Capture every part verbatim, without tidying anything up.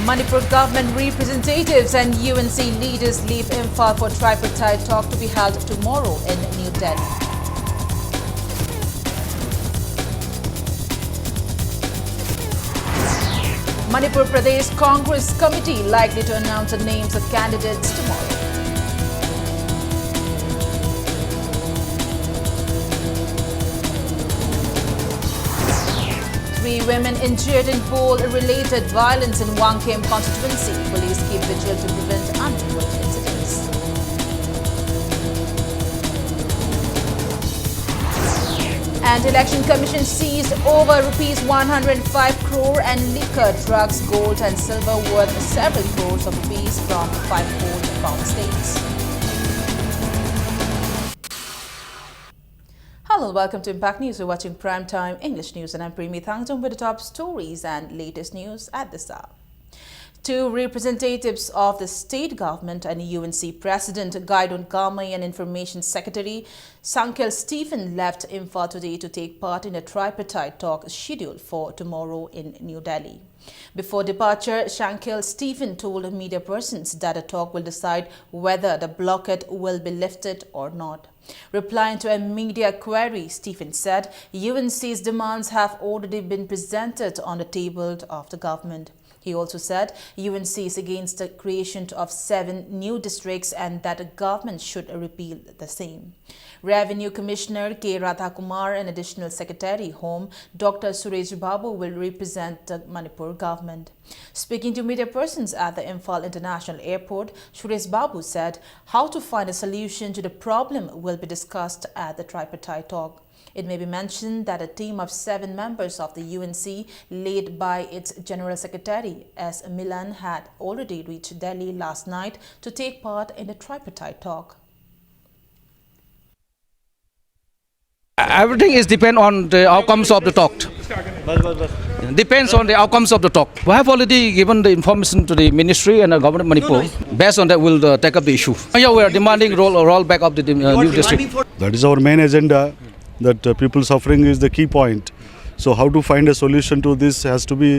Manipur government representatives and U N C leaders leave Imphal for tripartite talk to be held tomorrow in New Delhi. Manipur Pradesh Congress Committee likely to announce the names of candidates tomorrow. Three women injured in poll-related violence in Wangkhem constituency. Police keep vigil to prevent untoward incidents. And Election Commission seized over rupees one hundred five crore and liquor, drugs, gold and silver worth several crores of rupees from five court power states. Hello, welcome to Impact News. You're watching Prime Time English News, and I'm Premi Thangcham with the top stories and latest news at this hour. Two representatives of the state government and U N C President Gaidon Kamei and Information Secretary Shankel Stephen left Imphal today to take part in a tripartite talk scheduled for tomorrow in New Delhi. Before departure, Shankel Stephen told media persons that the talk will decide whether the blockade will be lifted or not. Replying to a media query, Stephen said U N C's demands have already been presented on the table of the government. He also said U N C is against the creation of seven new districts and that the government should repeal the same. Revenue Commissioner K Radhakumar and Additional Secretary Home Doctor Suresh Babu will represent the Manipur government. Speaking to media persons at the Imphal International Airport, Suresh Babu said how to find a solution to the problem will be discussed at the tripartite talk. It may be mentioned that a team of seven members of the U N C, led by its General Secretary S Milan, had already reached Delhi last night to take part in the tripartite talk. Everything is depend on the outcomes of the talk. Depends on the outcomes of the talk. We have already given the information to the ministry and the government of Manipur. Based on that, we'll uh, take up the issue. Yeah, we are demanding roll, roll back of the uh, new district. That is our main agenda, that uh, people suffering is the key point. So how to find a solution to this has to be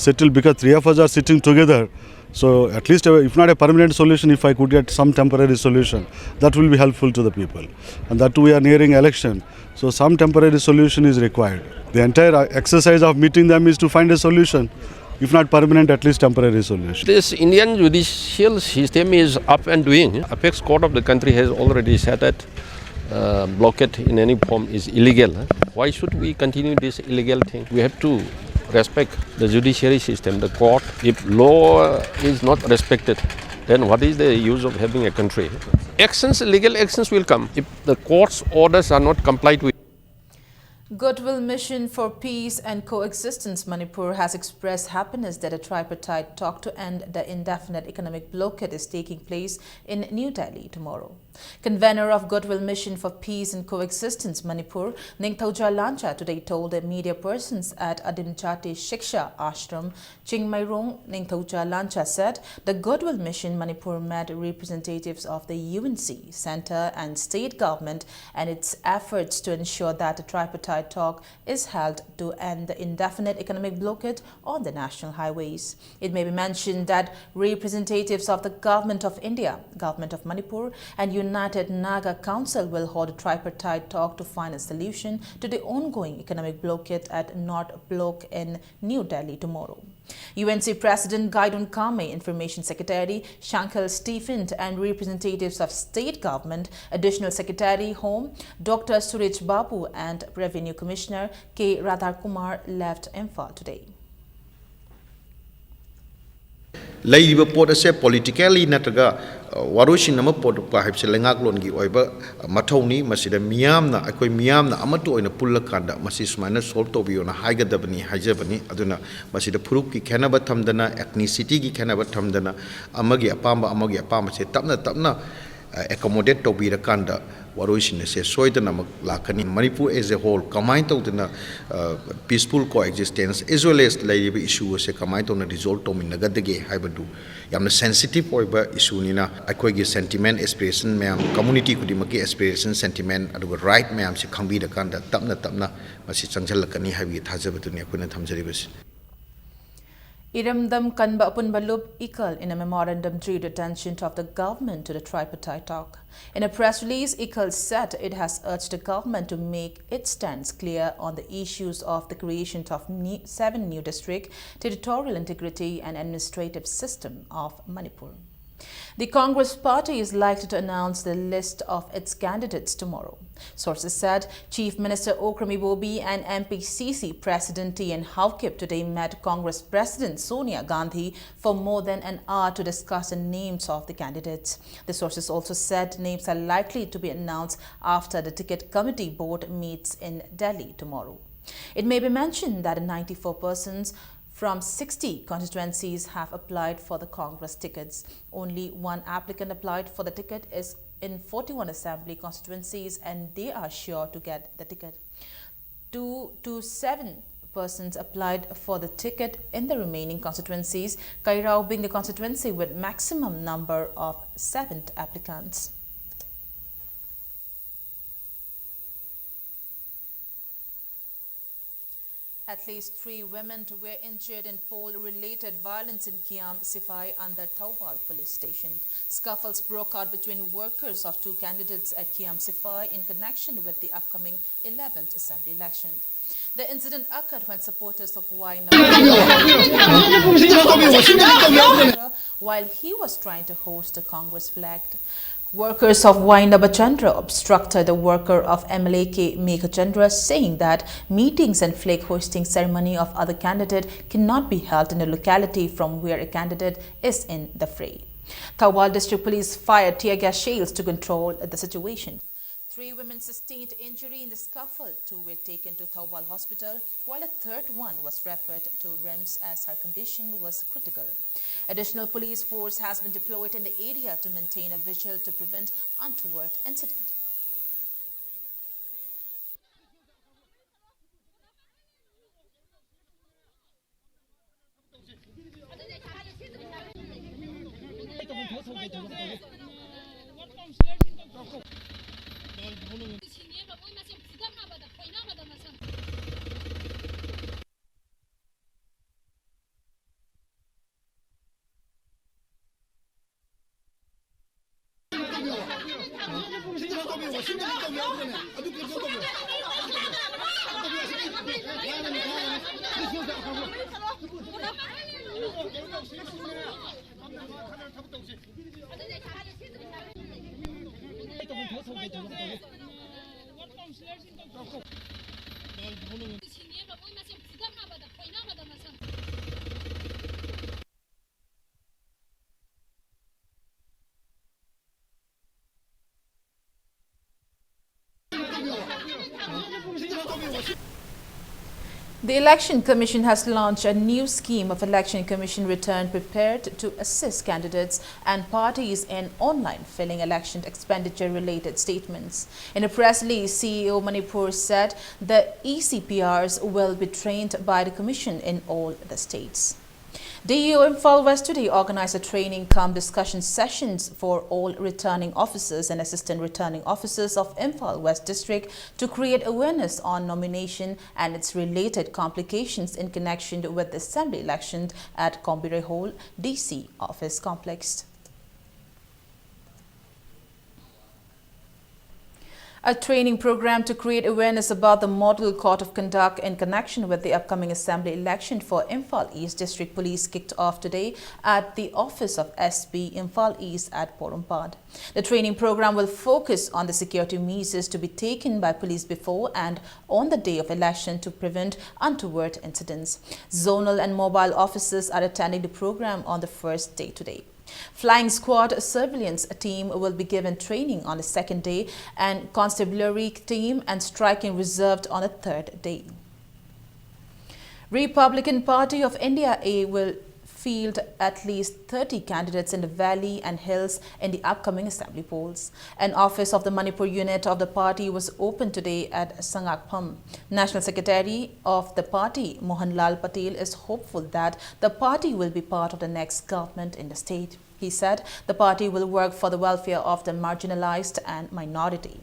settled, because three of us are sitting together. So at least, uh, if not a permanent solution, if I could get some temporary solution, that will be helpful to the people. And that too, we are nearing election. So some temporary solution is required. The entire, uh, exercise of meeting them is to find a solution, if not permanent, at least temporary solution. This Indian judicial system is up and doing. Apex court of the country has already said that uh, blockade in any form is illegal. Why should we continue this illegal thing? We have to respect the judiciary system, the court. If law is not respected, then what is the use of having a country? Actions, legal actions will come if the court's orders are not complied with. Goodwill Mission for Peace and Coexistence Manipur has expressed happiness that a tripartite talk to end the indefinite economic blockade is taking place in New Delhi tomorrow. Convener of Goodwill Mission for Peace and Coexistence Manipur, Ningthouja Lancha, today told the media persons at Adim Jati Shiksha Ashram, Chingmeirong. Ningthouja Lancha said the Goodwill Mission Manipur met representatives of the U N C, center and state government and its efforts to ensure that a tripartite talk is held to end the indefinite economic blockade on the national highways. It may be mentioned that representatives of the Government of India, Government of Manipur, and United Naga Council will hold a tripartite talk to find a solution to the ongoing economic blockade at North Block in New Delhi tomorrow. U N C President Gaidon Kame, Information Secretary Shankar Stephen, and representatives of State Government, Additional Secretary Home Doctor Suresh Babu, and Revenue Commissioner K Radhakumar left Imphal today. ꯂꯩꯔꯤꯕ ꯄꯣꯠ ꯑꯁꯦ politically ꯅꯠꯇ꯭ꯔꯒ ꯋꯥꯔꯣꯏꯁꯤꯟ ꯑꯃ ꯄꯨꯔꯛꯄ ꯍꯥꯏꯕꯁꯤ ꯂꯩꯉꯥꯛꯂꯣꯟꯒꯤ ꯑꯣꯏꯕ ꯃꯊꯧꯅꯤ꯫ ꯃꯁꯤꯗ ꯃꯤꯌꯥꯝꯅ, ꯑꯩꯈꯣꯏ ꯃꯤꯌꯥꯝꯅ ꯑꯃꯠꯇ ꯑꯣꯏꯅ ꯄꯨꯜꯂꯀꯥꯟꯗ ꯃꯁꯤ ꯁꯨꯃꯥꯏꯅ ꯁꯣꯜꯕ ꯇꯧꯕꯤꯌꯣꯅ ꯍꯥꯏꯒꯗꯕꯅꯤ ꯍꯥꯏꯖꯕꯅꯤ꯫ ꯑꯗꯨꯅ ꯃꯁꯤꯗ ꯐꯨꯔꯨꯞꯀꯤ ꯈꯦꯠꯅꯕ ꯊꯝꯗꯅ, ꯑꯦꯊꯅꯤꯁꯤꯇꯤꯒꯤ ꯈꯦꯠꯅꯕ ꯊꯝꯗꯅ, ꯑꯃꯒꯤ ꯑꯄꯥꯝꯕ ꯑꯃꯒꯤ ꯑꯄꯥꯝꯕꯁꯦ ꯇꯞꯅ ꯇꯞꯅ ꯑꯦꯀꯣꯃꯣꯗꯦꯠ ꯇꯧꯕꯤꯔꯀꯥꯟꯗ ꯋꯥꯔꯣꯏꯁꯤꯟ ꯑꯁꯦ ꯁꯣꯏꯗꯅꯃꯛ ꯂꯥꯛꯀꯅꯤ꯫ ꯃꯅꯤꯄꯨꯔ as a whole ꯀꯃꯥꯏꯅ ꯇꯧꯗꯅ peaceful coexistence as well as ꯂꯩꯔꯤꯕ issue ꯑꯁꯦ ꯀꯃꯥꯏꯅ ꯇꯧꯅ ꯔꯤꯖꯣꯜꯕ ꯇꯧꯃꯤꯟꯅꯒꯗꯒꯦ ꯍꯥꯏꯕꯗꯨ ꯌꯥꯝꯅ ꯁꯦꯟꯁꯤꯇꯤꯚ ꯑꯣꯏꯕ ꯏꯁꯨꯅꯤꯅ, ꯑꯩꯈꯣꯏꯒꯤ ꯁꯦꯟꯇꯤꯃꯦꯟ, ꯑꯦꯁꯄꯤꯔꯦꯁꯟ ꯃꯌꯥꯝ, ꯀꯝꯃꯨꯅꯤꯇꯤ ꯈꯨꯗꯤꯡꯃꯛꯀꯤ ꯑꯦꯁꯄꯤꯔꯦꯁꯟ, ꯁꯦꯟꯇꯤꯃꯦꯟ ꯑꯗꯨꯒ ꯔꯥꯏꯠ ꯃꯌꯥꯝꯁꯦ ꯈꯪꯕꯤꯔꯀꯥꯟꯗ ꯇꯞꯅ ꯇꯞꯅ ꯃꯁꯤ ꯆꯪꯁꯤꯜꯂꯛꯀꯅꯤ ꯍꯥꯏꯕꯒꯤ ꯊꯥꯖꯕꯗꯨꯅꯤ ꯑꯩꯈꯣꯏꯅ ꯊꯝꯖꯔꯤꯕꯁꯤ꯫ Irumdam Kanba Apunba Lup Ikal, in a memorandum, drew the attention of the government to the tripartite talk. In a press release, Ikal said it has urged the government to make its stance clear on the issues of the creation of ne- seven new district, territorial integrity, and administrative system of Manipur. The Congress party is likely to announce the list of its candidates tomorrow. Sources said Chief Minister Okram Ibobi and M P C C President T N Haokip today met Congress President Sonia Gandhi for more than an hour to discuss the names of the candidates. The sources also said names are likely to be announced after the ticket committee board meets in Delhi tomorrow. It may be mentioned that ninety-four persons from sixty constituencies have applied for the Congress tickets. Only one applicant applied for the ticket is in forty-one assembly constituencies, and they are sure to get the ticket. Two to seven persons applied for the ticket in the remaining constituencies, Kairao being the constituency with maximum number of seven applicants. At least three women were injured in pole-related violence in Khiam Sifai under Thoubal police station. Scuffles broke out between workers of two candidates at Khiam Sifai in connection with the upcoming eleventh assembly election. The incident occurred when supporters of Wainam while he was trying to hoist the Congress flag. Workers of Wainabachandra obstructed the worker of M L A K Meghachandra, saying that meetings and flag hoisting ceremony of other candidate cannot be held in a locality from where a candidate is in the fray. Thoubal District Police fired tear gas shells to control the situation. Three women sustained injury in the scuffle. Two were taken to Thoubal Hospital, while a third one was referred to RIMS as her condition was critical. Additional police force has been deployed in the area to maintain a vigil to prevent untoward incident. The Election Commission has launched a new scheme of Election Commission Return Prepared to assist candidates and parties in online filling election expenditure related statements. In a press release, C E O Manipur said the E C P Rs will be trained by the Commission in all the states. D E O Imphal West today organized a training cum discussion sessions for all returning officers and assistant returning officers of Imphal West District to create awareness on nomination and its related complications in connection with the assembly election at Kombire Hall, D C office complex. A training program to create awareness about the Model Code of Conduct in connection with the upcoming assembly election for Imphal East District Police kicked off today at the office of S P Imphal East at Porompat. The training program will focus on the security measures to be taken by police before and on the day of election to prevent untoward incidents. Zonal and mobile officers are attending the program on the first day today. Flying squad surveillance team will be given training on the second day, and constabulary team and striking reserved on the third day. Republican Party of India A will field at least thirty candidates in the valley and hills in the upcoming assembly polls. An office of the Manipur unit of the party was opened today at Sangakpham. National Secretary of the party, Mohanlal Patel, is hopeful that the party will be part of the next government in the state. He said the party will work for the welfare of the marginalized and minority.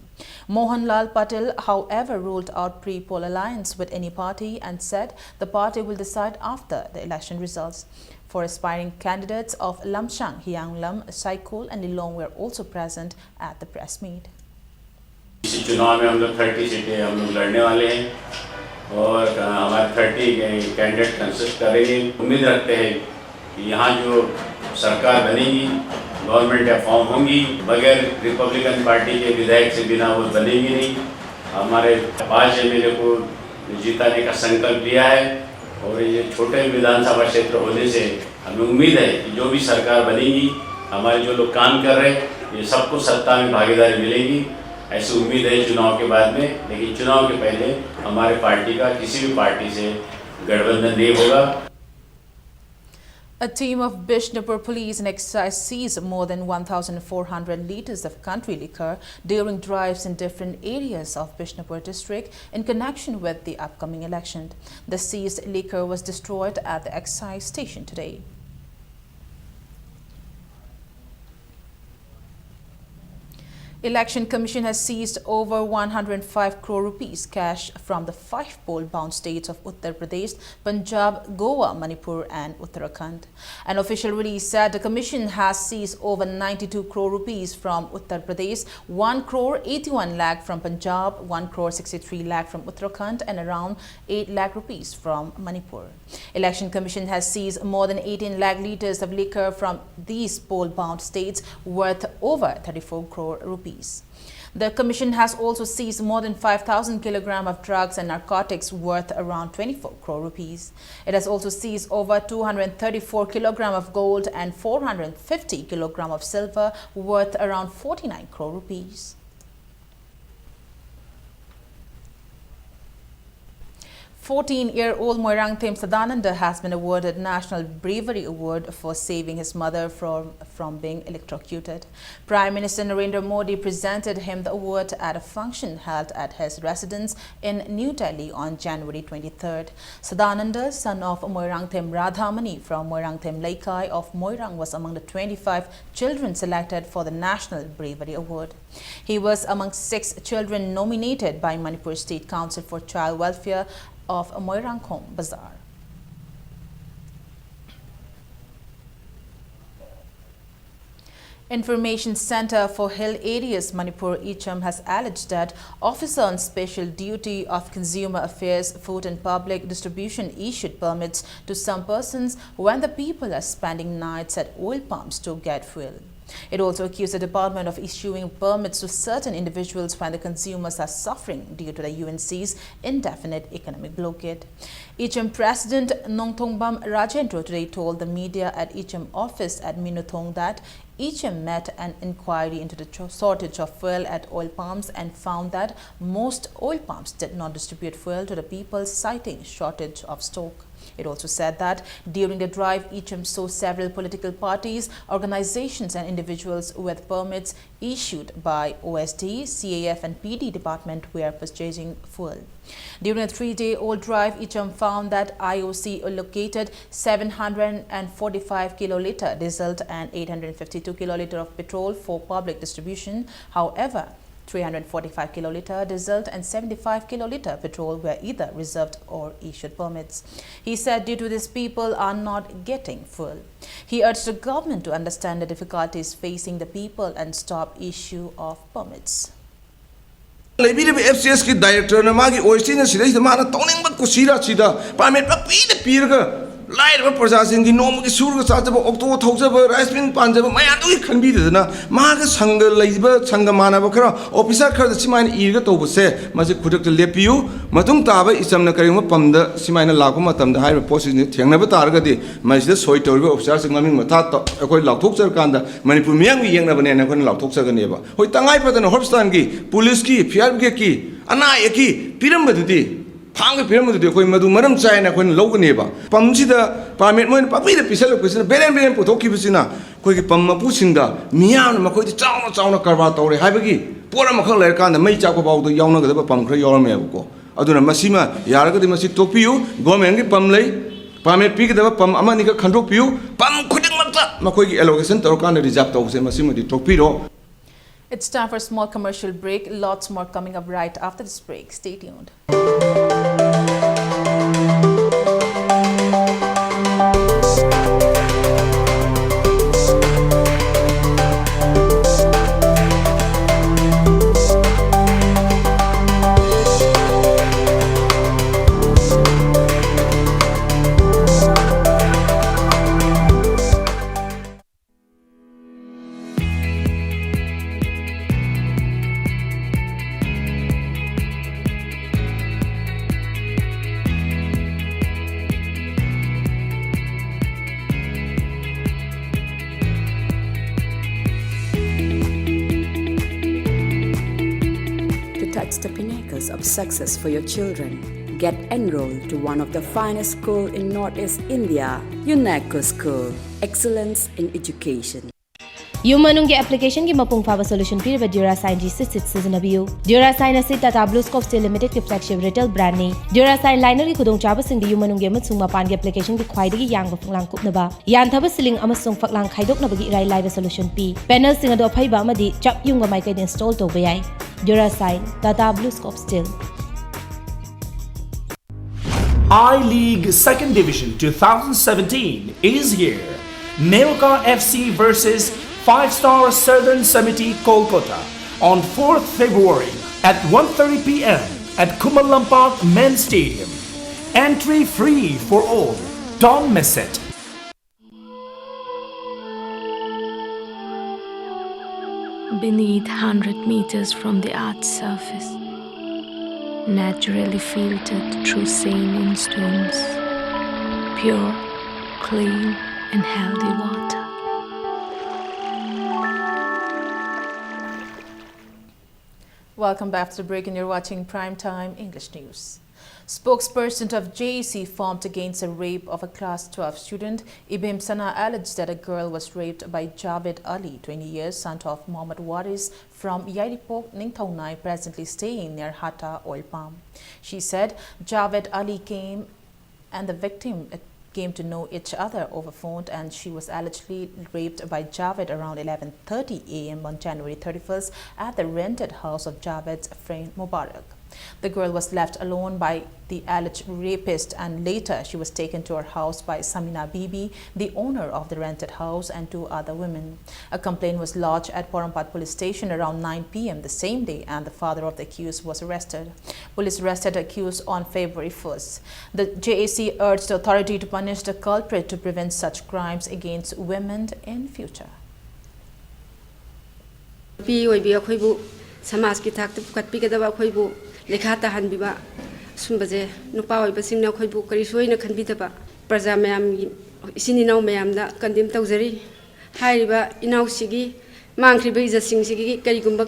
Mohanlal Patel, however, ruled out pre-poll alliance with any party and said the party will decide after the election results. For aspiring candidates of Lamshang, Hianglam, Saikul and Lilong were also present at the press meet. इस चुनाव में हम लोग thirty सीटें हम लोग लड़ने वाले हैं और अ, हमारे थर्टी कैंडिडेट कंसिस्ट करेंगे। उम्मीद रखते हैं कि यहाँ जो सरकार बनेगी, गवर्नमेंट फॉर्म होंगी, बगैर रिपब्लिकन पार्टी के विधायक से बिना वो बनेंगी नहीं। हमारे पांच एमएलए को जिताने का संकल्प लिया है और ये छोटे विधानसभा क्षेत्र होने से हमें उम्मीद है कि जो भी सरकार बनेगी, हमारे जो लोग काम कर रहे हैं, ये सबको सत्ता में भागीदारी मिलेगी। ऐसी उम्मीद है चुनाव के बाद में, लेकिन चुनाव के पहले हमारे पार्टी का किसी भी पार्टी से गठबंधन नहीं होगा। A team of Bishnupur police and excise seized more than one thousand four hundred liters of country liquor during drives in different areas of Bishnupur district in connection with the upcoming election. The seized liquor was destroyed at the excise station today. Election Commission has seized over one hundred five crore rupees cash from the five poll bound states of Uttar Pradesh, Punjab, Goa, Manipur and Uttarakhand. An official release said the commission has seized over ninety-two crore rupees from Uttar Pradesh, one crore eighty-one lakh from Punjab, one crore sixty-three lakh from Uttarakhand and around eight lakh rupees from Manipur. Election Commission has seized more than eighteen lakh liters of liquor from these poll-bound states worth over thirty-four crore rupees. The commission has also seized more than five thousand kilogram of drugs and narcotics worth around twenty-four crore rupees. It has also seized over two hundred thirty-four kilogram of gold and four hundred fifty kilogram of silver worth around forty-nine crore rupees. Fourteen-year-old Moirangthem Sadananda has been awarded National Bravery Award for saving his mother from, from being electrocuted. Prime Minister Narendra Modi presented him the award at a function held at his residence in New Delhi on January twenty-third. Sadananda, son of Moirangthem Radhamani from Moirangthem Leikai of Moirang, was among the twenty-five children selected for the National Bravery Award. He was among six children nominated by Manipur State Council for Child Welfare of Moirangkhom Bazar. Information Center for Hill Areas Manipur, ICHAM, has alleged that officer on special duty of Consumer Affairs, Food and Public Distribution issued permits to some persons when the people are spending nights at oil pumps to get fuel. It also accused the department of issuing permits to certain individuals when the consumers are suffering due to the U N C's indefinite economic blockade. ICHAM President Nongthongbam Rajendra today told the media at ICHAM office at Minuthong that ICHAM made an inquiry into the cho- shortage of fuel at oil pumps and found that most oil pumps did not distribute fuel to the people, citing shortage of stock. It also said that during the drive, ICHAM saw several political parties, organizations, and individuals with permits issued by O S D, C A F, and P D department were purchasing fuel. During a three-day-old drive, ICHAM found that I O C allocated seven hundred forty-five kiloliter diesel and eight hundred fifty-two kiloliter of petrol for public distribution. However, three hundred forty-five kiloliter diesel and seventy-five kiloliter petrol were either reserved or issued permits. He said due to this, people are not getting fuel. He urged the government to understand the difficulties facing the people and stop issue of permits. ꯂꯩꯕꯤꯔꯤꯕ F C ꯑꯦꯁꯀꯤ ꯗꯥꯏꯔꯦꯛꯇꯔꯅ ꯃꯥꯒꯤ ꯑꯣꯏꯁꯤꯅ ꯁꯤꯗꯩꯁꯤꯗ ꯃꯥꯅ ꯇꯧꯅꯤꯡꯕ ꯀꯨꯁꯤꯔꯥꯁꯤꯗ permit ꯄꯪꯄꯤꯗ ꯄꯤꯔꯒ ꯂꯥꯏꯔꯕ ꯄ꯭ꯔꯖꯥꯁꯤꯡꯒꯤ ꯅꯣꯡꯃꯒꯤ ꯁꯨꯔꯒ ꯆꯥꯖꯕ, auto ꯊꯧꯖꯕ, rice meal ꯄꯥꯟꯖꯕ ꯃꯌꯥꯝꯗꯨꯒꯤ ꯈꯟꯕꯤꯗꯗꯅ, ꯃꯥꯒ ꯁꯪꯒ ꯂꯩꯕ ꯁꯪꯒ ꯃꯥꯟꯅꯕ ꯈꯔ, ꯑꯣꯐꯤꯁꯥꯔ ꯈꯔꯗ ꯁꯨꯃꯥꯏꯅ ꯏꯔꯒ ꯇꯧꯕꯁꯦ, ꯃꯁꯤ ꯈꯨꯗꯛꯇ ꯂꯦꯞꯄꯤꯌꯨ꯫ ꯃꯇꯨꯡ ꯇꯥꯕ ꯏꯆꯝꯅ ꯀꯔꯤꯒꯨꯝꯕ ꯄꯝꯗ ꯁꯨꯃꯥꯏꯅ ꯂꯥꯛꯄ ꯃꯇꯝꯗ ꯍꯥꯏꯔꯤꯕ ꯄꯣꯠꯁꯤꯡꯁꯤ ꯊꯦꯡꯅꯕ ꯇꯥꯔꯒꯗꯤ, ꯃꯁꯤꯗ ꯁꯣꯏ ꯇꯧꯔꯤꯕ ꯑꯣꯐꯤꯁꯥꯔꯁꯤꯡ ꯃꯃꯤꯡ ꯃꯊꯥ ꯇ-, ꯑꯩꯈꯣꯏ ꯂꯥꯎꯊꯣꯛꯆꯔꯀꯥꯟꯗ, ꯃꯅꯤꯄꯨꯔ ꯃꯤꯌꯥꯝꯒꯤ ꯌꯦꯛꯅꯕꯅꯦꯅ ꯑꯩꯈꯣꯏꯅ ꯂꯥꯎꯊꯣꯛꯆꯒꯅꯦꯕ꯫ ꯍꯣꯏ, ꯇꯉꯥꯏ ꯐꯗꯅ ꯍꯣꯁꯄꯤꯇꯥꯜꯒꯤ, ꯄꯨꯂꯤꯁꯀꯤ, ꯐꯤꯌꯔ ꯕ꯭ꯔꯤꯒꯦꯗꯀꯤ, ꯑꯅꯥ ꯑꯌꯦꯛꯀꯤ ꯄꯤꯔꯝꯕꯗꯨꯗꯤ, ꯐꯥꯝꯒꯤ ꯄꯤꯔꯝꯕꯗꯨꯗꯤ ꯑꯩꯈꯣꯏ ꯃꯗꯨ ꯃꯔꯝ ꯆꯥꯏꯅ ꯑꯩꯈꯣꯏꯅ ꯂꯧꯒꯅꯦꯕ꯫ ꯄꯝꯁꯤꯗ ꯄꯥꯔꯃꯤꯠ ꯃꯣꯏꯅ ꯄꯥꯛꯄꯤꯗ ꯄꯤꯁꯜꯂꯛꯄꯁꯤꯅ, ꯕꯦꯔꯦꯟ ꯕꯦꯔꯦꯟ ꯄꯨꯊꯣꯛꯈꯤꯕꯁꯤꯅ, ꯑꯩꯈꯣꯏꯒꯤ ꯄꯝ ꯃꯄꯨꯁꯤꯡꯗ, ꯃꯤꯌꯥꯝꯅ ꯃꯈꯣꯏꯗꯤ ꯆꯥꯎꯅ ꯆꯥꯎꯅ ꯀꯔꯕꯥꯔ ꯇꯧꯔꯦ ꯍꯥꯏꯕꯒꯤ ꯄꯣꯠ ꯑꯃꯈꯛ ꯂꯩꯔꯀꯥꯟꯗ, ꯃꯩ ꯆꯥꯛꯄ ꯐꯥꯎꯗ ꯌꯥꯎꯅꯒꯗꯕ ꯄꯝ ꯈꯔ ꯌꯥꯎꯔꯝꯃꯦꯕꯀꯣ꯫ ꯑꯗꯨꯅ ꯃꯁꯤꯃ ꯌꯥꯔꯒꯗꯤ ꯃꯁꯤ ꯇꯣꯛꯄꯤꯌꯨ꯫ ꯒꯣꯔꯃꯦꯟꯒꯤ ꯄꯝ ꯂꯩ, ꯄꯥꯔꯃꯤꯠ ꯄꯤꯒꯗꯕ ꯄꯝ ꯑꯃꯅꯤꯈꯛ ꯈꯟꯗꯣꯛꯄꯤꯌꯨ꯫ ꯄꯝ ꯈꯨꯗꯤꯡꯃꯛꯇ ꯃꯈꯣꯏꯒꯤ ꯑꯦꯂꯣꯀꯦꯁꯟ ꯇꯧꯔꯀꯥꯟꯗ ꯔꯤꯖꯥꯔꯕ ꯇꯧꯕꯁꯦ, ꯃꯁꯤꯃꯗꯤ ꯇꯣꯛꯄꯤꯔꯣ꯫ It's time for a small commercial break. Lots more coming up right after this break. Stay tuned. To touch the pinnacles of success for your children, get enrolled to one of the finest school in Northeast India, UNESCO School. Excellence in education. ꯌꯨꯝ ꯃꯅꯨꯡꯒꯤ ꯑꯦꯄ꯭ꯂꯤꯀꯦꯁꯟꯒꯤ ꯃꯄꯨꯡ ꯐꯥꯕ solution ꯄꯤꯔꯤꯕ ꯗ꯭ꯌꯨꯔꯥꯁꯥꯏꯟ G ꯁꯤꯠ ꯁꯤꯠ ꯁꯤꯖꯤꯟꯅꯕꯤꯌꯨ꯫ Durashine ꯑꯁꯤ Tata blue scope steel ꯂꯤꯃꯤꯇꯦꯗꯀꯤ flagship retail ꯕ꯭ꯔꯥꯟꯗꯅꯤ꯫ ꯗ꯭ꯌꯨꯔꯥꯁꯥꯏꯟ ꯂꯥꯏꯅꯔꯒꯤ ꯈꯨꯗꯣꯡꯆꯥꯕꯁꯤꯡꯗꯤ ꯌꯨꯝ ꯃꯅꯨꯡꯒꯤ ꯑꯃꯁꯨꯡ ꯃꯄꯥꯟꯒꯤ ꯑꯦꯄ꯭ꯂꯤꯀꯦꯁꯟꯒꯤ ꯈ꯭ꯋꯥꯏꯗꯒꯤ ꯌꯥꯡꯕ ꯐꯛꯂꯥꯡ ꯀꯨꯞꯅꯕ, ꯌꯥꯟꯊꯕ ꯁꯤꯂꯤꯡ ꯑꯃꯁꯨꯡ ꯐꯛꯂꯥꯡ ꯈꯥꯏꯗꯣꯛꯅꯕꯒꯤ ꯏꯔꯥꯏ ꯂꯥꯏꯕ ꯁꯣꯂꯨꯁꯟ ꯄꯤ꯫ ꯄꯦꯅꯦꯜꯁꯤꯡ ꯑꯗꯨ ꯑꯐꯩꯕ ꯑꯃꯗꯤ ꯆꯞ ꯌꯨꯡꯕ ꯃꯥꯏꯀꯩꯗ ꯏꯟꯁ꯭ꯇꯣꯜ ꯇꯧꯕ ꯌꯥꯏ꯫ Durashine, Tata blue scope steel. I League Second Division twenty seventeen is here. Neoka F C versus five star Southern Samiti Kolkata on fourth February at one thirty p m at Khuman Lampak Men's Stadium. Entry free for all. Don't miss it. Beneath, hundred meters from the earth's surface, naturally filtered through saline stones, pure, clean, and healthy water. Welcome back to the break, and you're watching Prime Time English News. Spokesperson of J A C foamed against a rape of a class twelve student. Ibim Sana alleged that a girl was raped by Javed Ali, twenty years, son of Mohammad Waris from Yairipok, Ningthaonai, presently staying near Hatta Oil Palm. She said Javed Ali came and the victim uh, came to know each other over phone, and she was allegedly raped by Javed around eleven thirty a m on January thirty-first at the rented house of Javed's friend Mubarak. The girl was left alone by the alleged rapist, and later she was taken to her house by Samina Bibi, the owner of the rented house, and two other women. A complaint was lodged at Porompat police station around nine p m the same day, and the father of the accused was arrested. Police arrested the accused on February first. The J A C urged the authority to punish the culprit to prevent such crimes against women in future. ꯅꯨꯄꯤ ꯑꯣꯏꯕꯤ ꯑꯩꯈꯣꯏꯕꯨ ꯁꯃꯥꯖꯀꯤ ꯊꯥꯛꯇ ꯄꯨꯈꯠꯄꯤꯒꯗꯕ, ꯑꯩꯈꯣꯏꯕꯨ ꯂꯩꯈꯥ ꯇꯥꯍꯟꯕꯤꯕ, ꯁꯨꯝꯕꯁꯦ ꯅꯨꯄꯥ ꯑꯣꯏꯕꯁꯤꯡꯅ ꯑꯩꯈꯣꯏꯕꯨ ꯀꯔꯤꯁꯨ ꯑꯣꯏꯅ ꯈꯟꯕꯤꯗꯕ, ꯄ꯭ꯔꯖꯥ ꯃꯌꯥꯝꯒꯤ, ꯏꯆꯤꯟ ꯏꯅꯥꯎ ꯃꯌꯥꯝꯗ ꯀꯟꯗꯦꯝ ꯇꯧꯖꯔꯤ꯫ ꯍꯥꯏꯔꯤꯕ ꯏꯅꯥꯎꯁꯤꯒꯤ ꯃꯥꯡꯈ꯭ꯔꯤꯕ ꯏꯖꯠꯁꯤꯡꯁꯤꯒꯤ ꯀꯔꯤꯒꯨꯝꯕ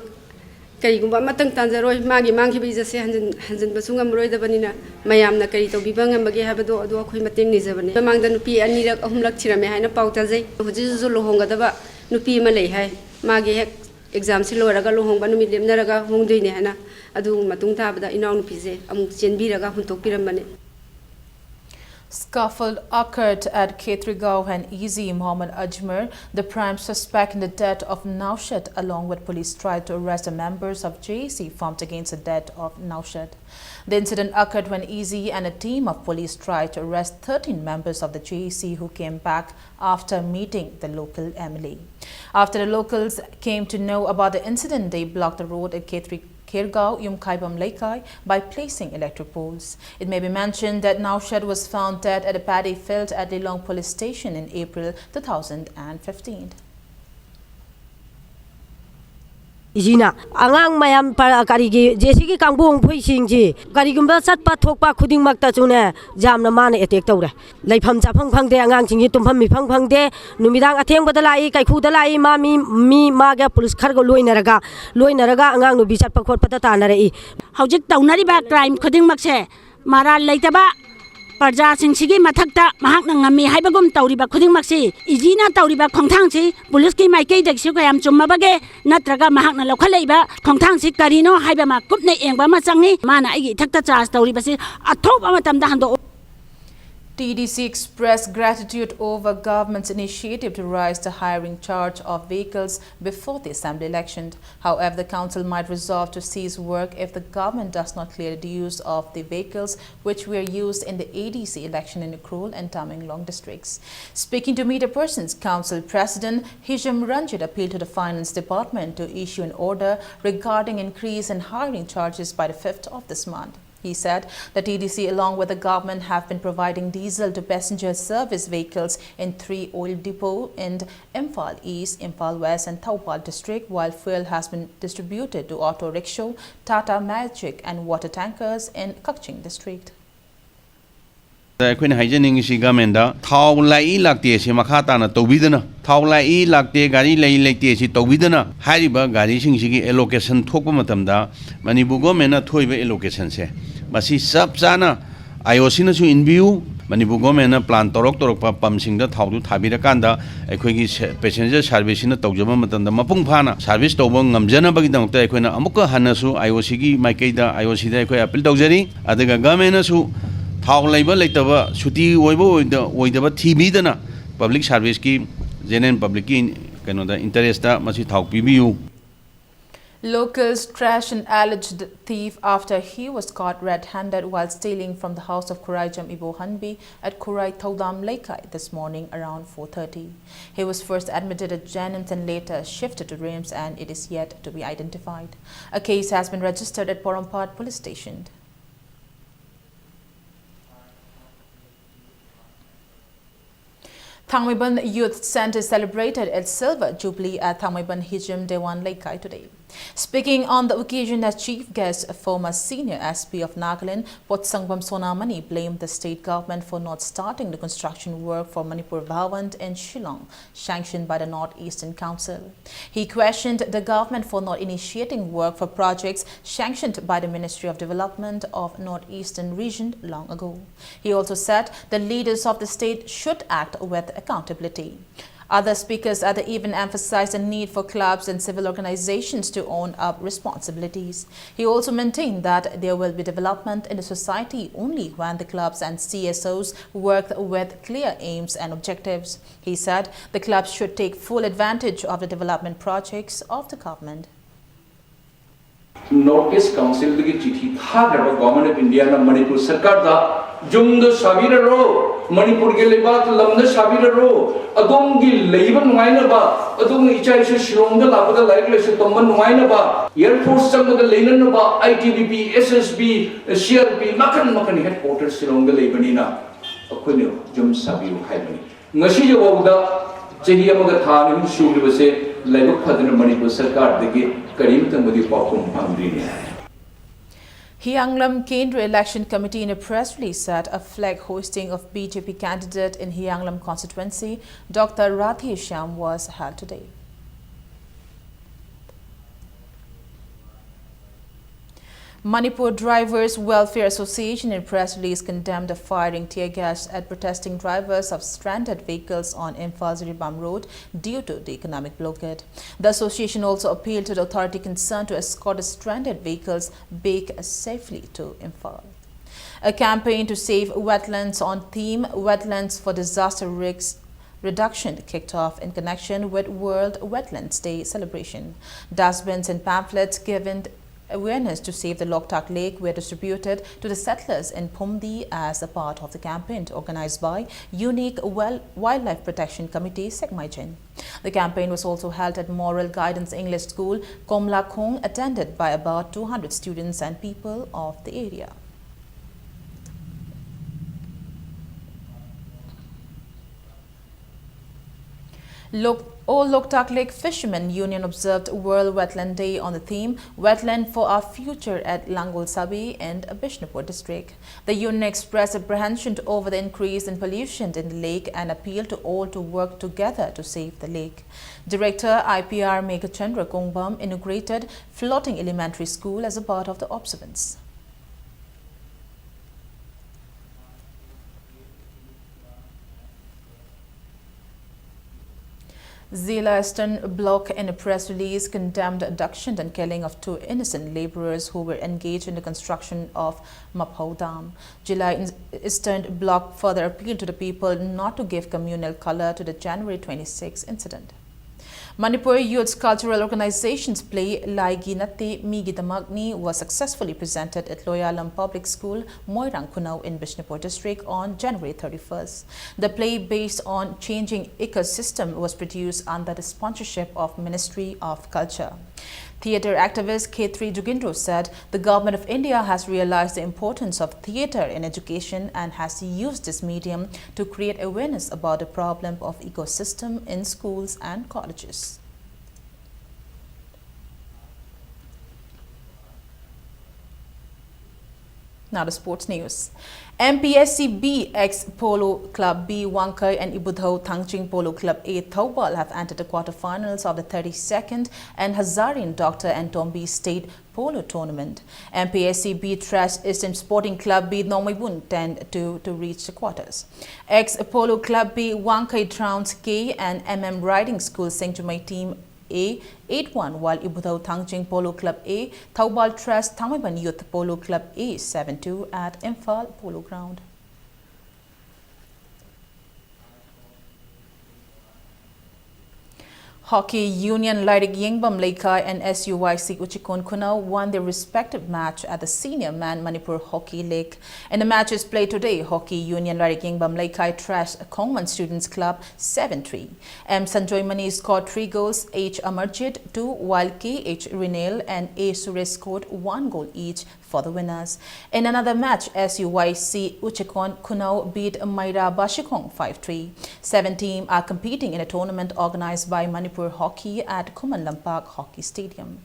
ꯀꯔꯤꯒꯨꯝꯕ ꯑꯃꯇꯪ ꯇꯥꯟꯖꯔꯣꯏ꯫ ꯃꯥꯒꯤ ꯃꯥꯡꯈꯤꯕ ꯏꯖꯠꯁꯦ ꯍꯟꯖꯤꯟ- ꯍꯟꯖꯤꯟꯕꯁꯨ ꯉꯝꯃꯔꯣꯏꯗꯕꯅꯤꯅ, ꯃꯌꯥꯝꯅ ꯀꯔꯤ ꯇꯧꯕꯤꯕ ꯉꯝꯕꯒꯦ ꯍꯥꯏꯕꯗꯣ ꯑꯗꯨ ꯑꯩꯈꯣꯏ ꯃꯇꯦꯡ ꯅꯤꯖꯕꯅꯤ꯫ ꯃꯃꯥꯡꯗ ꯅꯨꯄꯤ ꯑꯅꯤꯔꯛ ꯑꯍꯨꯝꯂꯛ ꯊꯤꯔꯝꯃꯦ ꯍꯥꯏꯅ ꯄꯥꯎ ꯇꯥꯖꯩ꯫ ꯍꯧꯖꯤꯛ ꯍꯧꯖꯤꯛꯁꯨ ꯂꯨꯍꯣꯡꯒꯗꯕ ꯅꯨꯄꯤ ꯑꯃ ꯂꯩ ꯍꯥꯏ꯫ ꯃꯥꯒꯤ ꯍꯦꯛ ꯑꯦꯛꯖꯥꯝꯁꯤ ꯂꯣꯏꯔꯒ ꯂꯨꯍꯣꯡꯕ ꯅꯨꯃꯤꯠ ꯂꯦꯞꯅꯔꯒ ꯍꯣꯡꯗꯣꯏꯅꯦ ꯍꯥꯏꯅ꯫ ꯑꯗꯨ ꯃꯇꯨꯡ ꯇꯥꯕꯗ ꯏꯅꯥꯎꯅꯨꯄꯤꯁꯦ ꯑꯃꯨꯛ ꯆꯦꯟꯕꯤꯔꯒ ꯍꯨꯟꯇꯣꯛꯄꯤꯔꯝꯕꯅꯤ꯫ Scuffle occurred at Khetrigao when Easy Mohammad Ajmer, the prime suspect in the death of Naushad, along with police tried to arrest the members of J A C formed against the death of Naushad. The incident occurred when Easy and a team of police tried to arrest thirteen members of the J A C who came back after meeting the local M L A. After the locals came to know about the incident, they blocked the road at Khetri Khergaon Yumkhaibam Leikai by placing electric poles. It may be mentioned that Naoshed was found dead at a paddy field at Lilong Police Station in April two thousand fifteen. ꯏꯆꯤꯅ ꯑꯉꯥꯡ ꯃꯌꯥꯝ ꯄ- ꯀꯔꯤꯒꯤ J ꯁꯤꯒꯤ ꯀꯥꯡꯕꯨ ꯃꯈꯣꯏꯁꯤꯡꯁꯤ ꯀꯔꯤꯒꯨꯝꯕ ꯆꯠꯄ ꯊꯣꯛꯄ ꯈꯨꯗꯤꯡꯃꯛꯇꯁꯨꯅꯦ ꯌꯥꯝꯅ ꯃꯥꯅ ꯑꯦꯇꯦꯛ ꯇꯧꯔꯦ꯫ ꯂꯩꯐꯝ ꯆꯥꯐꯝ ꯈꯪꯗꯦ, ꯑꯉꯥꯡꯁꯤꯡꯁꯤ ꯇꯨꯝꯐꯝ ꯃꯤꯐꯝ ꯈꯪꯗꯦ꯫ ꯅꯨꯃꯤꯗꯥꯡ ꯑꯊꯦꯡꯕꯗ ꯂꯥꯛꯏ, ꯀꯩꯈꯨꯗ ꯂꯥꯛꯏ, ꯃꯥ ꯃꯤ ꯃꯤ ꯃꯥꯒ ꯄꯨꯂꯤꯁ ꯈꯔꯒ ꯂꯣꯏꯅꯔꯒ ꯂꯣꯏꯅꯔꯒ ꯑꯉꯥꯡ ꯅꯨꯄꯤ ꯆꯠꯄ ꯈꯣꯠꯄꯗ ꯇꯥꯟꯅꯔꯛꯏ꯫ ꯍꯧꯖꯤꯛ ꯇꯧꯅꯔꯤꯕ ꯀ꯭ꯔꯥꯏꯝ ꯈꯨꯗꯤꯡꯃꯛꯁꯦ ꯃꯔꯥꯜ ꯂꯩꯇꯕ ꯄ꯭ꯔꯖꯥꯁꯤꯡꯁꯤꯒꯤ ꯃꯊꯛꯇ ꯃꯍꯥꯛꯅ ꯉꯝꯃꯤ ꯍꯥꯏꯕꯒꯨꯝ ꯇꯧꯔꯤꯕ ꯈꯨꯗꯤꯡꯃꯛꯁꯤ ꯏꯖꯤꯅ ꯇꯧꯔꯤꯕ ꯈꯣꯡꯊꯥꯡꯁꯤ ꯄꯨꯂꯤꯁꯀꯤ ꯃꯥꯏꯀꯩꯗꯒꯤꯁꯨ ꯀꯌꯥꯝ ꯆꯨꯝꯃꯕꯒꯦ, ꯅꯠꯇ꯭ꯔꯒ ꯃꯍꯥꯛꯅ ꯂꯧꯈꯠꯂꯛꯏꯕ ꯈꯣꯡꯊꯥꯡꯁꯤ ꯀꯔꯤꯅꯣ ꯍꯥꯏꯕ ꯑꯃ ꯀꯨꯞꯅ ꯌꯦꯡꯕ ꯑꯃ ꯆꯪꯏ꯫ ꯃꯥꯅ ꯑꯩꯒꯤ ꯏꯊꯛꯇ ꯆꯥꯔꯖ ꯇꯧꯔꯤꯕꯁꯤ ꯑꯊꯨꯕ ꯃꯇꯝꯗ ꯍꯟꯗꯣꯛꯎ꯫ T D C expressed gratitude over government's initiative to raise the hiring charge of vehicles before the assembly election. However, the council might resolve to cease work if the government does not clear the dues of the vehicles which were used in the A D C election in Ukhrul and Tamenglong districts. Speaking to media persons, Council President Hisham Ranjit appealed to the Finance Department to issue an order regarding increase in hiring charges by the fifth of this month. He said the T D C, along with the government, have been providing diesel to passenger service vehicles in three oil depot in Imphal East, Imphal West, and Thoubal district, while fuel has been distributed to auto rickshaw, Tata Magic, and water tankers in Kakching district. ꯑꯩꯈꯣꯏꯅ ꯍꯥꯏꯖꯅꯤꯡꯉꯤꯁꯤ ꯒꯃꯦꯟꯗ ꯊꯥꯎ ꯂꯥꯛꯏ ꯂꯥꯛꯇꯦ ꯑꯁꯤ ꯃꯈꯥ ꯇꯥꯅ ꯇꯧꯕꯤꯗꯅ, ꯊꯥꯎ ꯂꯥꯛꯏ ꯂꯥꯛꯇꯦ, ꯒꯥꯔꯤ ꯂꯩ ꯂꯩꯇꯦ ꯑꯁꯤ ꯇꯧꯕꯤꯗꯅ, ꯍꯥꯏꯔꯤꯕ ꯒꯥꯔꯤꯁꯤꯡꯁꯤꯒꯤ ꯑꯦꯂꯣꯀꯦꯁꯟ ꯊꯣꯛꯄ ꯃꯇꯝꯗ ꯃꯅꯤꯄꯨꯔ ꯒꯣꯔꯃꯦꯟꯅ ꯊꯣꯛꯏꯕ ꯑꯦꯂꯣꯀꯦꯁꯟꯁꯦ ꯃꯁꯤ ꯆꯞ ꯆꯥꯅ ꯑꯥꯏ ꯑꯣ ꯁꯤꯅꯁꯨ ꯏꯟꯕꯤꯌꯨ꯫ ꯃꯅꯤꯄꯨꯔ ꯒꯣꯔꯃꯦꯟꯅ ꯄ꯭ꯂꯥꯟ ꯇꯧꯔꯛ ꯇꯧꯔꯛꯄ ꯄꯝꯁꯤꯡꯗ ꯊꯥꯎꯗꯨ ꯊꯥꯕꯤꯔꯀꯥꯟꯗ ꯑꯩꯈꯣꯏꯒꯤ ꯁꯦ-, ꯄꯦꯁꯦꯟꯖꯔ ꯁꯥꯔꯚꯤꯁꯁꯤꯅ ꯇꯧꯖꯕ ꯃꯇꯝꯗ ꯃꯄꯨꯡ ꯐꯥꯅ ꯁꯥꯔꯚꯤꯁ ꯇꯧꯕ ꯉꯝꯖꯅꯕꯒꯤꯗꯃꯛꯇ ꯑꯩꯈꯣꯏꯅ ꯑꯃꯨꯛꯀ ꯍꯟꯅꯁꯨ ꯑꯥꯏ ꯑꯣ ꯁꯤꯒꯤ ꯃꯥꯏꯀꯩꯗ, ꯑꯥꯏ ꯑꯣ ꯁꯤꯗ ꯑꯩꯈꯣꯏ ꯑꯄꯤꯜ ꯇꯧꯖꯔꯤ꯫ ꯑꯗꯨꯒ ꯒꯃꯦꯟꯅꯁꯨ ꯊꯥꯎ ꯂꯩꯕ ꯂꯩꯇꯕ, ꯁꯨꯇꯤ ꯑꯣꯏꯕ ꯑꯣꯏꯗ-, ꯑꯣꯏꯗꯕ ꯊꯤꯕꯤꯗꯅ ꯄꯕ꯭ꯂꯤꯛ ꯁꯥꯔꯚꯤꯁꯀꯤ, ꯖꯦꯅꯔꯦꯜ ꯄꯕ꯭ꯂꯤꯛꯀꯤ ꯀꯩꯅꯣꯗ, ꯏꯟꯇꯔꯦꯁꯇ ꯃꯁꯤ ꯊꯥꯎ ꯄꯤꯕꯤꯌꯨ꯫ Locals trash an alleged thief after he was caught red-handed while stealing from the house of Khuraijam Ibo Hanbi at Khurai Thaudam Leikai this morning around four thirty. He was first admitted at Jennings and later shifted to RIMS, and it is yet to be identified. A case has been registered at Porompat Police Station. Thangmeiban Youth Centre celebrated its Silver Jubilee at Thangmeiban Hijim Dewan Leikai today. Speaking on the occasion as chief guest, former senior S P of Nagaland, Potsangbam Sonamani, blamed the state government for not starting the construction work for Manipur Bhawan in Shillong, sanctioned by the North Eastern Council. He questioned the government for not initiating work for projects sanctioned by the Ministry of Development of North Eastern Region long ago. He also said the leaders of the state should act with accountability. Other speakers at the event emphasized the need for clubs and civil organizations to own up responsibilities. He also maintained that there will be development in the society only when the clubs and C S Os work with clear aims and objectives. He said the clubs should take full advantage of the development projects of the government. North East Council ꯗꯒꯤ ꯆꯤꯊꯤ ꯊꯥꯈ꯭ꯔꯕ Government of India ꯅ ꯃꯅꯤꯄꯨꯔ ꯁꯔꯀꯥꯔꯗ ꯌꯨꯝꯗ ꯁꯥꯕꯤꯔꯔꯣ, ꯃꯅꯤꯄꯨꯔꯒꯤ ꯂꯩꯕꯥꯛ ꯂꯝꯗ ꯁꯥꯕꯤꯔꯔꯣ, ꯑꯗꯣꯝꯒꯤ ꯂꯩꯕ ꯅꯨꯡꯉꯥꯏꯅꯕ, ꯑꯗꯣꯝꯒꯤ ꯏꯆꯥ ꯏꯁꯨ ꯁꯤꯂꯣꯡꯗ ꯂꯥꯛꯄꯗ ꯂꯥꯏꯔꯤꯛ ꯂꯥꯏꯁꯨ ꯇꯝꯕ ꯅꯨꯡꯉꯥꯏꯅꯕ, Air Force ꯆꯪꯕꯗ ꯂꯩꯅꯅꯕ, I T B P, S S B, C R P ꯃꯈꯟ ꯃꯈꯟ headquarter ꯁꯤꯂꯣꯡꯗ ꯂꯩꯕꯅꯤꯅ ꯑꯩꯈꯣꯏꯅ ꯌꯨꯝ ꯁꯥꯕꯤꯌꯨ ꯍꯥꯏꯕꯅꯤ꯫ ꯉꯁꯤ ꯐꯥꯎꯕꯗ ꯆꯍꯤ ꯑꯃꯒ ꯊꯥ ꯑꯅꯤ ꯑꯍꯨꯝ ꯁꯨꯈ꯭ꯔꯤꯕꯁꯦ ꯂꯥꯏꯕꯛ ꯐꯗꯅ ꯃꯅꯤꯄꯨꯔ ꯁꯔꯀꯥꯔꯗꯒꯤ ꯀꯔꯤꯝꯇꯪꯕꯨꯗꯤ ꯄꯥꯎꯈꯨꯝ ꯐꯪꯗ꯭ꯔꯤꯅꯦ꯫ Hianglam Kendriya Election Committee in a press release said a flag hoisting of B J P candidate in Hianglam constituency, Doctor Radhe Shyam, was held today. Manipur Drivers Welfare Association in press release condemned the firing tear gas at protesting drivers of stranded vehicles on Imphal Jiribam Road due to the economic blockade. The association also appealed to the authority concerned to escort the stranded vehicles back safely to Imphal. A campaign to save wetlands on theme Wetlands for Disaster Risks reduction kicked off in connection with World Wetlands Day celebration. Dustbins and pamphlets giving awareness to save the Loktak Lake were distributed to the settlers in Phumdi as a part of the campaign organized by Unique Wel- Wildlife Protection Committee, Sekmaijen. The campaign was also held at Moral Guidance English School, Komlakhong, attended by about two hundred students and people of the area. Lok- All Loktak Lake Fishermen Union observed World Wetland Day on the theme Wetland for Our Future at Langol Sabi in Bishnupur district. The union expressed apprehension over the increase in pollution in the lake and appealed to all to work together to save the lake. Director I P R Meghachandra Kongbam inaugurated Floating Elementary School as a part of the observance. Zila Eastern Bloc, in a press release, condemned the abduction and killing of two innocent laborers who were engaged in the construction of Maphou Dam. Zila Eastern Bloc further appealed to the people not to give communal color to the January twenty-six incident. Manipur Youth's Cultural Organization's play Laigi Natte Migidamakni was successfully presented at Loyalam Public School, Moirang Khunao in Bishnupur district on January thirty-first. The play, based on changing ecosystem, was produced under the sponsorship of Ministry of Culture. Theatre activist Khetri Jugindro said the Government of India has realized the importance of theatre in education and has used this medium to create awareness about the problem of ecosystem in schools and colleges. Now the sports news. M P S C B ex Polo Club B Wangkhei and Ibudhou Thangching Polo Club A Thoubal have entered the quarterfinals of the thirty-second and Hazarin Doctor Antombi State Polo Tournament. M P S C B thrashed Eastern Sporting Club B Nongmeibun ten two to reach the quarters. Ex Polo Club B Wangkhei trounced K and M M Riding School Sengjumei Team A eight one, while Ibudhou Thangching Polo Club A Thoubal thrashed Thangmeiban Youth Polo Club A seven two at Imphal Polo Ground. Hockey Union Lairik Yengbam Leikai and S U Y C Uchikon Khunau won their respective match at the Senior Man Manipur Hockey League. In the matches played today, Hockey Union Lairik Yengbam Leikai thrashed Khongman Students Club seven three. M Sanjoy Mani scored three goals, H Amarjit two, while K H Rinel and A Suresh scored one goal each for the winners. In another match, S U Y C Uchikon Khunau beat Maira Bashikong five three. Seven teams are competing in a tournament organized by Manipur Hockey at Khuman Lampak Hockey Stadium.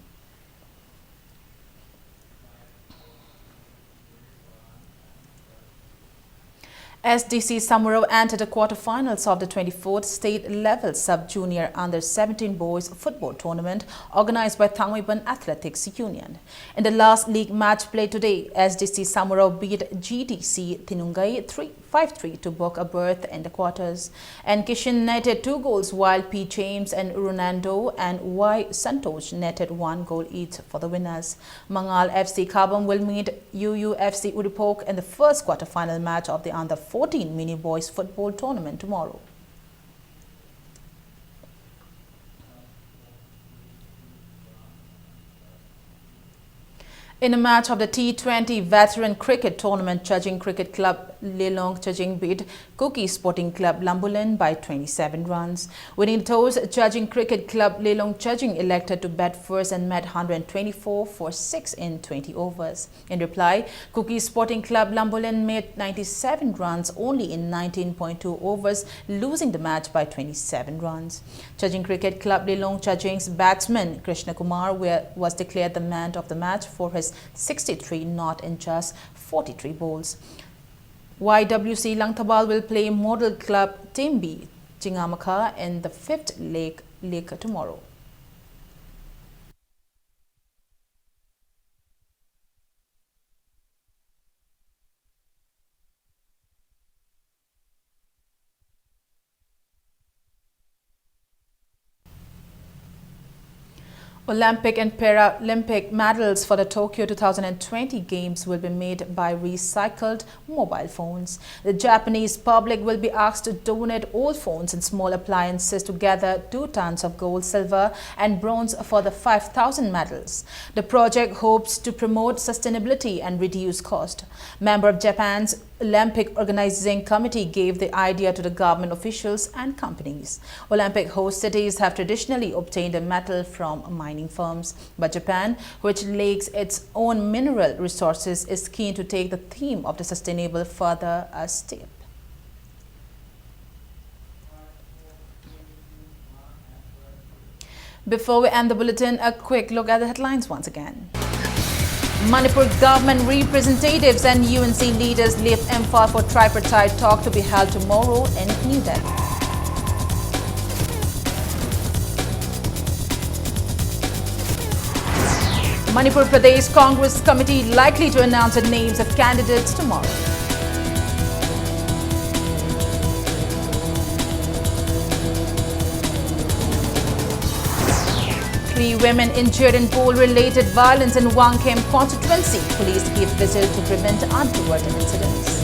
S D C Samuro entered the quarterfinals of the twenty-fourth state level sub-junior under seventeen boys football tournament organized by Thangmeiban Athletics Union. In the last league match played today, S D C Samuro beat G D C Tinungai three five three to book a berth in the quarters. And Kishin netted two goals, while P James and Ronaldo and Y Santosh netted one goal each for the winners. Mangal F C Khabam will meet U U F C Uripok in the first quarter-final match of the under fourteen mini boys football tournament tomorrow. In a match of the T twenty Veteran Cricket Tournament, Chajing Cricket Club Lelong Chajing beat Kuki Sporting Club Lambulen by twenty-seven runs. Winning the toss, Chajing Cricket Club Lelong Chajing elected to bat first and made one hundred twenty-four for six in twenty overs. In reply, Kuki Sporting Club Lambulen made ninety-seven runs only in nineteen point two overs, losing the match by twenty-seven runs. Chajing Cricket Club Lelong Chajing's batsman Krishna Kumar were, was declared the man of the match for his sixty-three not in just forty-three bowls. Y W C Langthabal will play model club Timbi Chingamakha in the fifth leg, leg tomorrow. Olympic and Paralympic medals for the Tokyo two thousand twenty Games will be made by recycled mobile phones. The Japanese public will be asked to donate old phones and small appliances to gather two tons of gold, silver, and bronze for the five thousand medals. The project hopes to promote sustainability and reduce cost. Member of Japan's Olympic Organizing Committee gave the idea to the government officials and companies. Olympic host cities have traditionally obtained a metal from mining firms, but Japan, which lacks its own mineral resources, is keen to take the theme of the sustainable further a step. Before we end the bulletin, a quick look at the headlines once again. Manipur government representatives and U N C leaders leave Imphal for tripartite talk to be held tomorrow in New Delhi. Manipur Pradesh Congress Committee likely to announce the names of candidates tomorrow. Three women injured in pole-related violence in Wangkhem constituency. Police give vigil to prevent untoward incidents.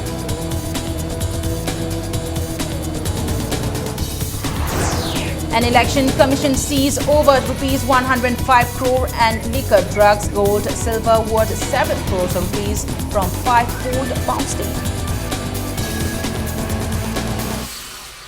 An election commission seized over rupees one hundred five crore and liquor, drugs, gold, silver worth seven crores of rupees from five-fold bounty.